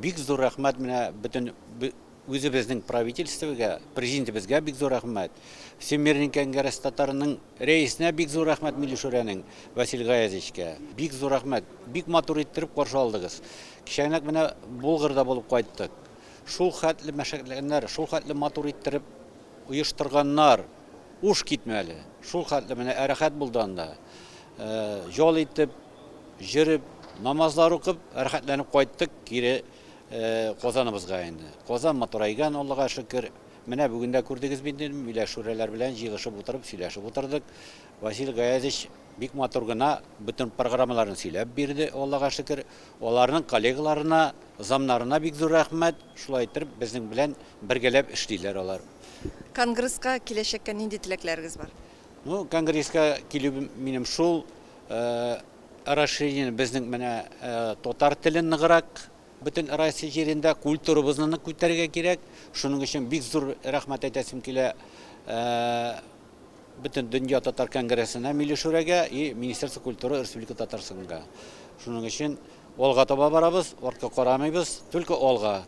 Бик зур рәхмәт менә бөтен үзебезнең правительствога, президентыбызга бик зур рәхмәт. Всемирный конгресс татарының рәисенә бик зур рәхмәт Милли Шүрәнең Василь Гаязовичка. Бик зур рәхмәт. Бик матур иттереп каршы алдыгыз. Кичәгенәк менә Булгарда булып кайттык. Шул хәтле мәшәкатьләгәннәр, шул хәтле матур иттереп оештырганнар. Уш китмәле. Шул хәтле менә әрәхәт булды анда. Ял итеп, йөреп, намазлар укып, рәхәтләнеп кайттык кире Казаныбызга инде. Казан матурайган, Аллага шөкер. Менә бүген дә күрдегез бит инде, миләшүрәләр белән җыелышып утырып, сөйләшеп утырдык. Василий Гаязович бик матур гына бөтен программаларын сөйләп бирде, Аллага шөкер. Аларның коллегаларына, замнарына бик зур рәхмәт. Шулай иттереп, безнең белән бергәләп эшлиләр алар. Конгресска киләчәккә нинди теләкләрегез бар? Ну, конгресска килү минем шул, расширение безнең менә татар телен ныграк бөтен Россия җирендә культурабызны нык күтәрергә кирәк. Шуның өчен бик зур рәхмәт әйтәсем килә бөтен дөнья татар конгрессына, Милли Шүрәгә и Министерство культуры Республика Татарстанга. Шуның өчен алга таба барабыз, артка карамыйбыз, только алга.